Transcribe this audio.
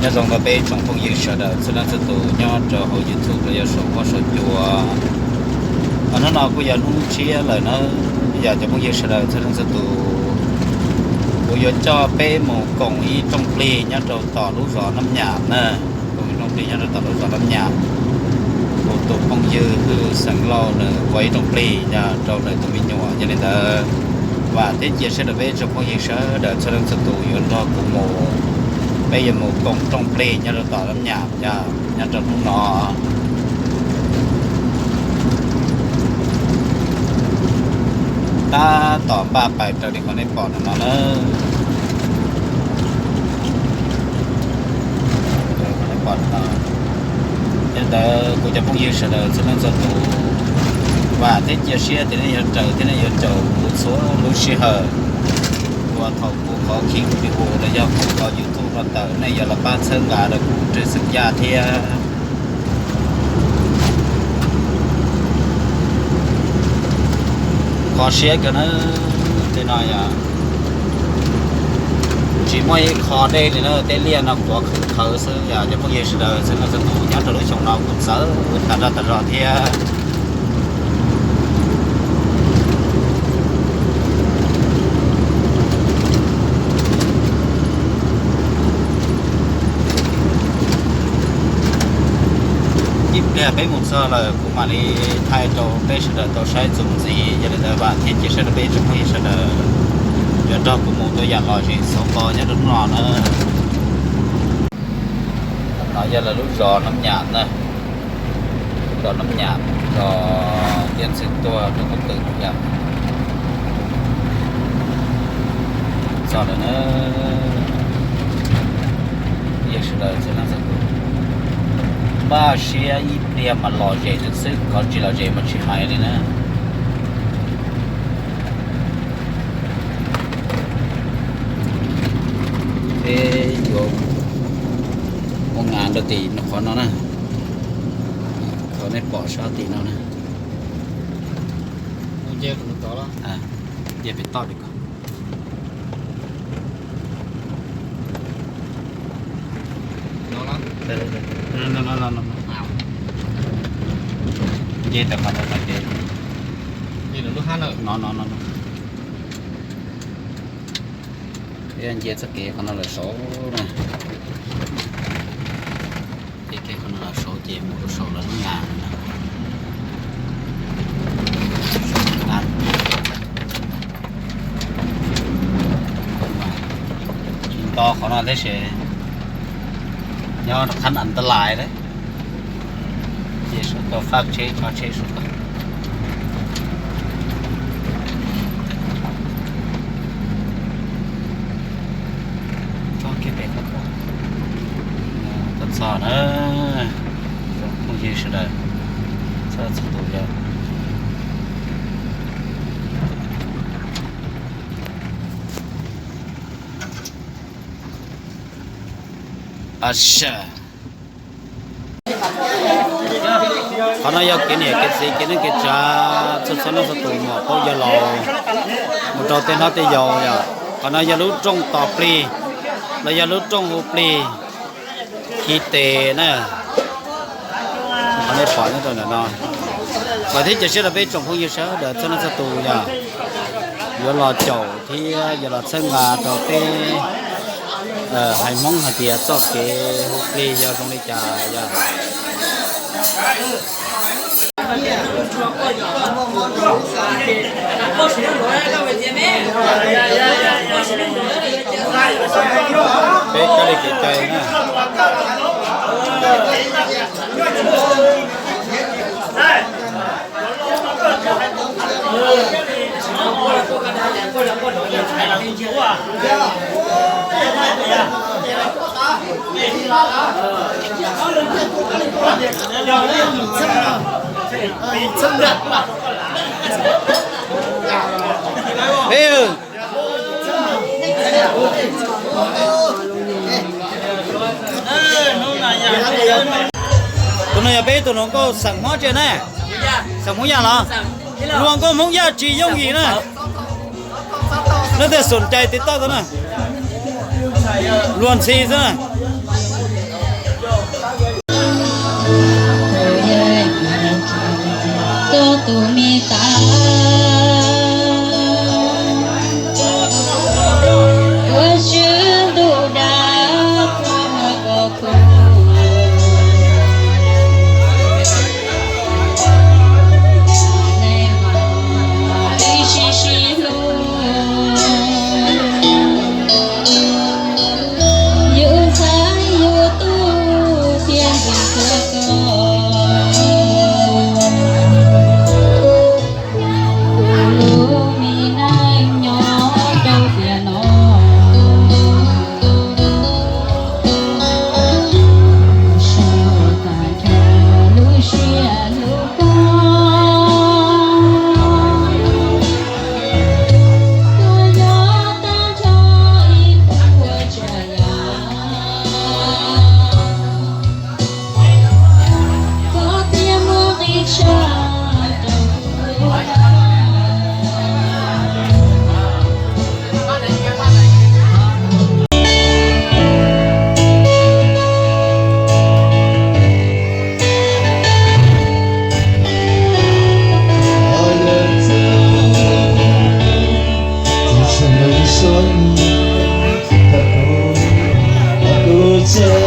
Nyob zoo rau peb tsoom phooj ywg sawv daws txhua leej txhua tus nyob rau hauv YouTube los yog saum huab saum cua. Hnub no kuj yog hnub tshiab lawm na, yog cov phooj ywg sawv daws txhua leej txhua tus, kuv yuav coj peb mus koom ib rooj plig nyob rau tom lub zos Nab Nyam na. Koom ib rooj plig nyob rau tom lub zos Nab Nyam. Kuv tus phooj ywg Hwj Xeem Lauj nws ua ib rooj plig rau nws tus me nyuam, yog li ntawd vam thiab cia siab rau peb tsoom phooj ywg sawv daws txhua leej txhua tus yuav nrog kuv mus, peb yuav mus koom rooj plig nyob rau tom Nab Nyam, nyob rau hnub no. Tab tom npaj pais raws li qhov nej pom no na. Yog li ntawd kuv cov phooj ywg sawv daws txhua leej txhua tus, vam thiab cia siab tias nej yuav raws thiab nej yuav caum kuv txhua lub sij hawm. Uas thaum kuv qhov khi video los yog kuv qhov YouTube no tawm nej yuav los pab txhawb nqa rau kuv Rwg Xeem Yaj thiab. Kho siab kawg na, tej no yog tsis muaj ib qho dej li na, tej liaj no qhuav khwv qhawv xwb. Yog cov phooj ywg sawv daws txhua leej txhua tus nyob rau lub xyoo no kuj txawv tas zog tas zog thiab. Ib pliag peb mus txog lawm kuv mam li thaij rau peb sawv daws tau saib txuas ntxiv. Yog li ntawd vam thiab cia siab rau peb tsoom phooj ywg sawv daws yuav nrog kuv mus ua yam lom zem xauv npo nyob rau hnub no na. No yog lawv lub zos Nab Nyam na, lub zos Nab Nyam, zos Tiaj Ntxwg Tuag, Hmoob Qub Twm yom. Txog lawm na, peb sawv daws txhua leej txhua tus npaj siab ib pliag mas lom zem xwb, qhov tsis lom zem mas tsis hais li na. Peb yuav ua ngas rau tim qhov no na, qhov nej pom sab tim no na. Nce pem toj li ko. Nce tawm qhov ntawd, nce no no no. Peb nce txoj kev qhov no lawm saud na. Nce kev qhov no lawm saud ces mus rau saum lawv lub ngas na. Tsis nto qhov no tab sis nyob rau qhab ntawd lais lawm. Ces sawv tau faj tsheb tso tsheb sawv tau. Txog kiag pem ko, txog na, phooj ywg sawv daws txhua txhua tus yog. Qhov no yog kev niam kev txiv kev neej kev tsav txhua txhua leej txhua tus mus pab yawg laus mus rau tej hlob tej yau yom. Qhov no yog lub rooj tos plig los yog lub rooj hu plig khi tes na. Qhov nej pom nyob rau ntawm no, vam thiab cia siab rau peb tsoom phooj ywg sawv daws txhua leej txhua tus yog yuav los caum thiab yuav los txhawb nqa rau peb haiv Hmoob hais tias txoj kev hu plig yog zoo li cas yog. Peb kab li kev cai na. Tus no yog peb tus hluas nkauj xeem Hmoob tsev ne, xeem Hmoob Yaj los? Hluas nkauj Hmoob Yaj tsis yooj yim na. Leej twg xum cais tiv toj tau na, luag ntxhi xwb na. tus me tas, ua tswv ntuj dag, ua koj khub, ib sib sib hlub, yus ntxhais yus tub thiaj ntxim hlub koj. Kuv lub me neej nyob rau tiam no, sau tag nrho lub siab hlub koj. Koj nyob tag nrho ib puas tsav yam, koj thiaj muaj nqis tshaj rau kuv.